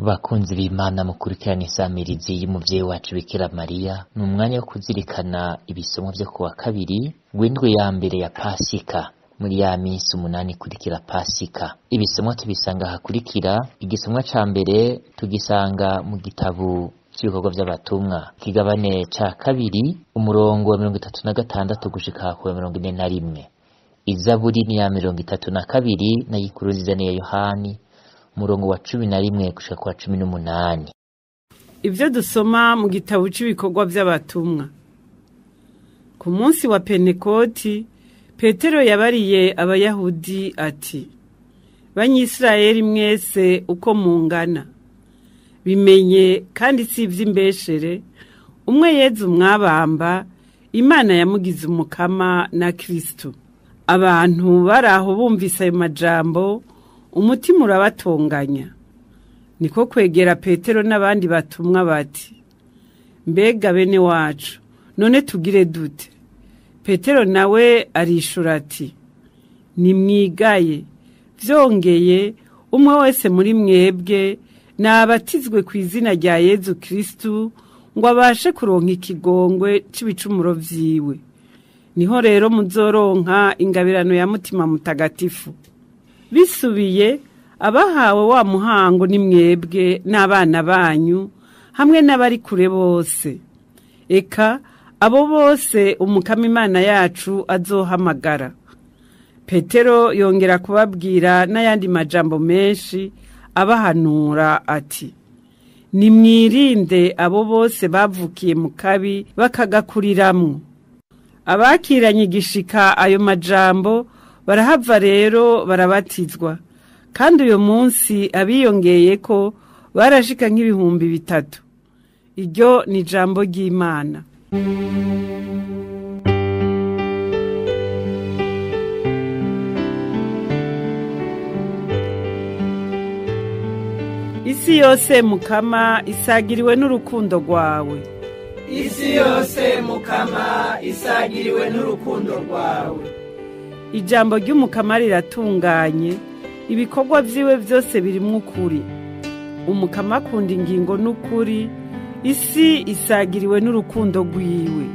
Bakunzi b'Imana mukurikirana insamirizi y'umuvyeyi wacu Bikira Mariya, ni umwanya wo kuzirikana ibisomwa vyo kuwa kabiri w'indwi ya mbere ya Pasika, muri ya minsi 8 ikurikira Pasika. Ibisomwa tubisanga hakurikira. Igisomwa ca mbere tugisanga mu gitabo c'ibikorwa vy'abatumwa, kigabane ca kabiri, umurongo wa 36 gushika ku wa 41. Izaburi ni ya 32 na inkuru nziza ni ya Yohani, umurongo wa 11 gushika ku wa 18. Ivyo dusoma mu gitabo c'ibikorwa vy'abatumwa. Ku munsi wa Pentekoti, Petero yabariye Abayahudi ati: Banyisirayeli mwese uko mungana, bimenye kandi si ivy'imbeshere, umwe Yezu mwabamba, Imana yamugize umukama na Kristo. Abantu baraho bumvise ayo majambo, umutima urabatonganya. Niko kwegera Petero n'abandi batumwa bati: Mbega bene wacu, none tugire dute? Petero nawe arishura ati: Nimwigaye, vyongeye umwe wese muri mwebwe nabatizwe ku izina rya Yezu Kristu ngo abashe kuronka ikigongwe c'ibicumuro vyiwe. Niho rero muzoronka ingabirano ya Mutima Mutagatifu. Bisubiye, abahawe wa muhango ni mwebwe n'abana banyu hamwe n'abari kure bose, eka abo bose Umukama Imana yacu azohamagara. Petero yongera kubabwira n'ayandi majambo menshi, abahanura ati: Nimwirinde abo bose bavukiye mu kabi bakagakuriramwo. Abakiranye igishika ayo majambo barahava rero barabatizwa, kandi uyo munsi abiyongeye ko barashika nk'ibihumbi 3. Iryo ni ijambo ry'Imana. Isi yose Mukama isagiriwe n'urukundo rwawe. Isi yose Mukama isagiriwe n'urukundo rwawe. Ijambo ry'Umukama riratunganye, ibikorwa vyiwe vyose birimwo ukuri. Umukama akunda ingingo n'ukuri, isi isagiriwe n'urukundo rwiwe.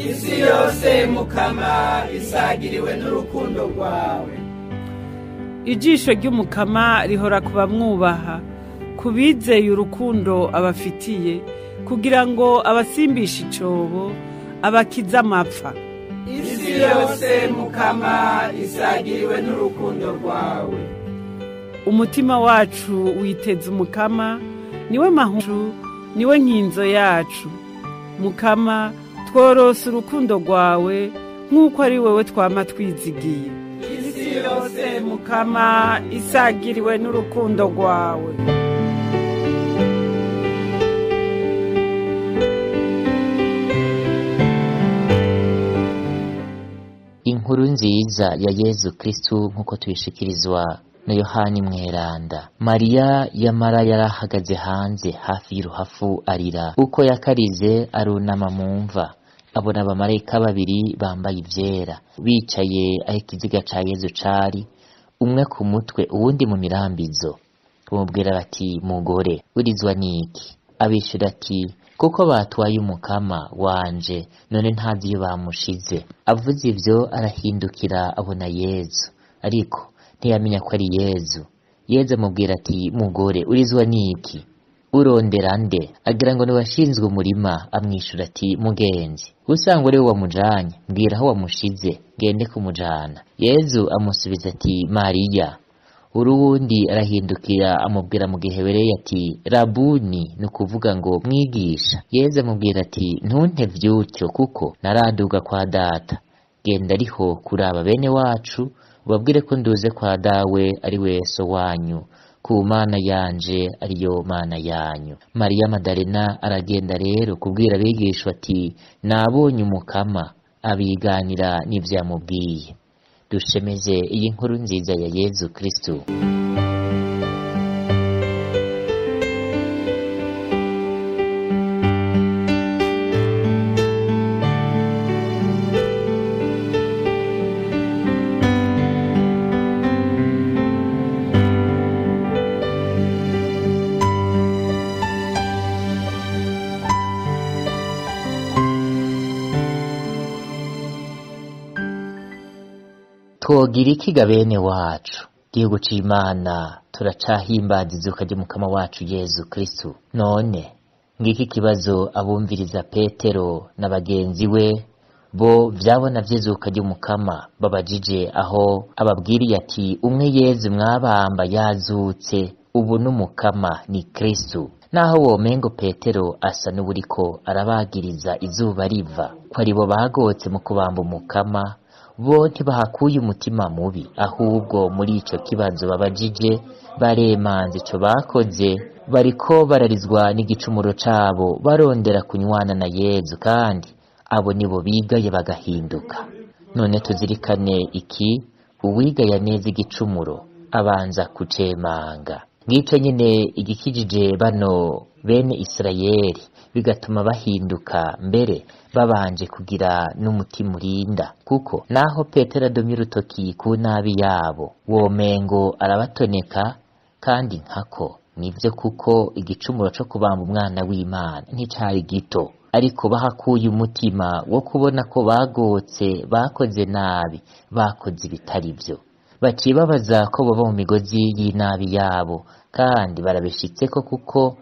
Isi yose Mukama isagiriwe n'urukundo rwawe. Ijisho ry'Umukama rihora ku bamwubaha, ku bizeye urukundo abafitiye, kugira ngo abasimbishe icobo, abakize amapfa. Isi yose Mukama isagiriwe n'urukundo rwawe. Umutima wacu witeze Umukama, niwe mahoro, niwe nkinzo yacu. Mukama, tworose urukundo rwawe nk'uko ari wewe twama twizigiye. Isi yose Mukama isagiriwe n'urukundo rwawe. Inkuru nziza ya Yezu Kristu nk'uko tuyishikirizwa na Yohani Mweranda. Mariya yamara yarahagaze hanze hafi y'uruhafu arira. Uko yakarize arunama mu mva, abona abamarayika babiri bambaye ivyera bicaye aho ikiziga ca Yezu cari, umwe ku mutwe uwundi mu mirambizo. Bamubwira bati: Mugore, urizwa n'iki? Abishura ati: Kuko batwaye umukama wanje, none ntazi iyo bamushize. Avuze ivyo arahindukira abona Yezu, ariko ntiyamenya ko ari Yezu. Yezu amubwira ati: Mugore, urizwa n'iki? Urondera nde? Agira ngo ni washinzwe umurima. Amwishura ati: Mugenzi, usanga uri we wamujanye, mbwira aho wamushize, ngende kumujana. Yezu amusubiza ati: Mariya. Uruwundi arahindukira amubwira mu gihebereye ati: Rabuni, ni ukuvuga ngo mwigisha. Yezu amubwira ati: Ntuntevye utyo, kuko naraduga kwa data. Genda ariho kuraba bene wacu, ubabwire ko nduze kwa dawe ari we so wanyu, ku Mana yanje ariyo Mana yanyu. Mariya Madalena aragenda rero kubwira abigishwa ati: Nabonye Umukama, abiganira n'ivyo yamubwiye. Dushemeze iyi nkuru nziza ya Yezu Kristu. Twogira ikiga bene wacu? Gihugu c'Imana, turacahimbaza izuka ry'Umukama wacu Yezu Kristu. None ngiki kibazo abumviriza Petero na bagenzi we bo vyabona vy'izuka ry'Umukama babajije, aho ababwiriye ati: umwe Yezu mwabamba yazutse, ubu n'Umukama ni Kristu. Naho womengo Petero asa n'uwuriko arabagiriza izuba riva ko aribo bagotse mu kubamba Umukama, bo ntibahakuye umutima mubi, ahubwo muri ico kibazo babajije baremanze ico bakoze, bariko bararizwa n'igicumuro cabo, barondera kunywana na Yezu, kandi abo nibo bigaye bagahinduka. None tuzirikane iki: uwigaya neza igicumuro abanza kucemanga. Ngico nyene igikijije bano bene Isirayeli, bigatuma bahinduka mbere babanje kugira n'umutima urinda, kuko naho Petero adomye urutoki ku nabi yabo, womengo arabatoneka, kandi nkako nivyo, kuko igicumuro co kubamba umwana w'Imana nticari gito, ariko bahakuye umutima wo kubona ko bagotse, bakoze nabi, bakoze ibitari vyo. Baciye babaza ko baba mu migozi y'inabi yabo, kandi barabishitseko, kuko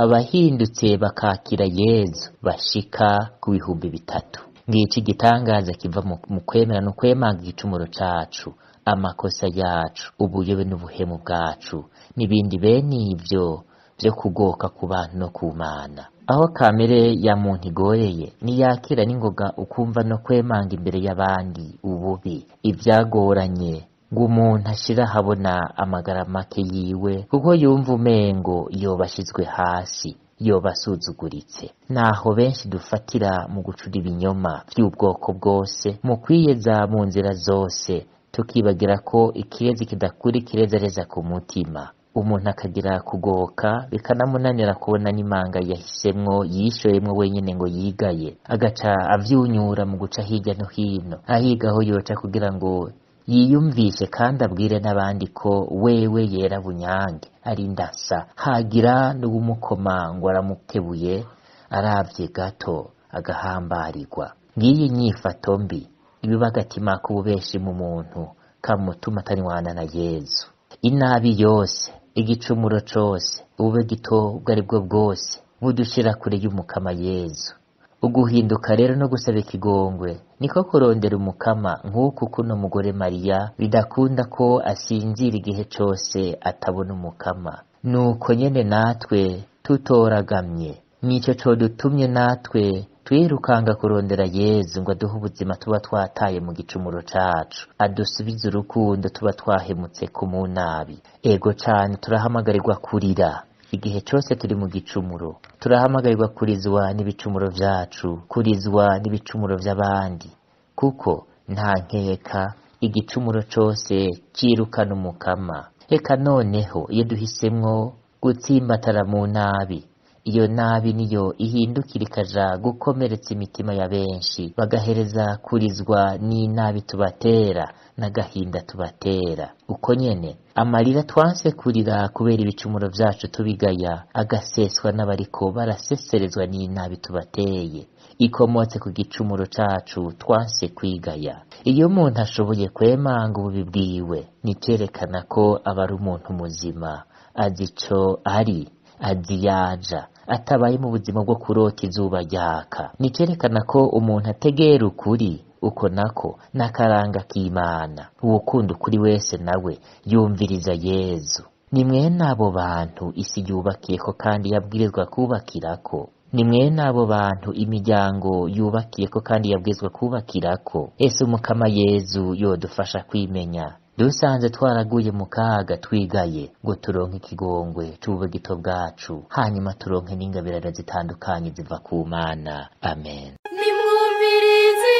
abahindutse bakakira Yezu bashika ku 3000. Ngiki igitangaza kiva mu kwemera no kwemanga igicumuro cacu, amakosa yacu, ubuyobe n'ubuhemu bwacu, n'ibindi bene ivyo vyo kugoka ku bantu no ku Mana. Aho kamere ya muntu igoreye, ntiyakira n'ingoga ukumva no kwemanga imbere y'abandi ububi, ivyagoranye ngo umuntu ashira ahabona amagara make yiwe, kuko yumva umengo yoba ashizwe hasi, yoba asuzuguritse. Naho benshi dufatira mu gucura ibinyoma vy'ubwoko bwose, mu kwiyeza mu nzira zose, tukibagira ko ikirezi kidakura ikirezereza ku mutima. Umuntu akagira kugoka bikanamunanira kubona n'imanga yahisemwo, yishoyemwo wenyene ngo yigaye, agaca avyunyura mu guca hirya no hino, ahiga aho yoca kugira ngo yiyumvishe kandi abwire n'abandi ko wewe yera bunyange ari ndasa. Hagira n'uwumukoma ngo aramukebuye, aravye gato agahambarirwa. Ngiyi nyifato mbi ibiba agatima k'ububeshi mu muntu, kamutuma atanywana na Yezu. Inabi yose, igicumuro cose, ubube gito ubwo ari bwo bwose, budushira kure y'Umukama Yezu. Uguhinduka rero no gusaba ikigongwe niko kurondera Umukama, nk'uku kuno mugore Mariya bidakunda ko asinzira igihe cose atabona Umukama. Nuko nyene natwe tutoragamye, nico codutumye natwe twirukanga kurondera Yezu ngo aduhe ubuzima tuba twataye mu gicumuro cacu, adusubize urukundo tuba twahemutse ku munabi. Ego cane turahamagarirwa kurira igihe cose turi mu gicumuro, turahamagarirwa kurizwa n'ibicumuro vyacu, kurizwa n'ibicumuro vy'abandi, kuko nta nkeka igicumuro cose cirukana Umukama. Reka noneho iyo duhisemwo gutsimbatara mu nabi, iyo nabi niyo ihindukira ikaja gukomeretsa imitima ya benshi, bagahereza kurizwa n'inabi tubatera n'agahinda tubatera. Uko nyene amarira twanse kurira kubera ibicumuro vyacu tubigaya, agaseswa n'abariko baraseserezwa n'inabi tubateye, ikomotse ku gicumuro cacu twanse kwigaya. Iyo umuntu ashoboye kwemanga ububi bwiwe, nicerekana ko aba ari umuntu muzima, azi ico ari, azi yaja, atabaye mu buzima bwo kurota izuba ryaka. Nicerekana ko umuntu ategera ukuri, uko nako n'akaranga k'Imana. Uwukunda ukuri wese nawe yumviriza Yezu. Ni mwene abo bantu isi yubakiyeko kandi yabwirizwa kubakirako. Ni mwene abo bantu imiryango yubakiyeko kandi yabwirizwa kubakirako. Ese Umukama Yezu yodufasha kwimenya dusanze twaraguye mu kaga, twigaye ngo turonke ikigongwe c'ubugito bwacu, hanyuma turonke n'ingabirano zitandukanye ziva ku Mana. Amen. Nimwumvirize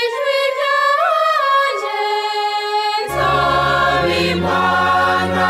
ijwi ryanje, nsaba Imana.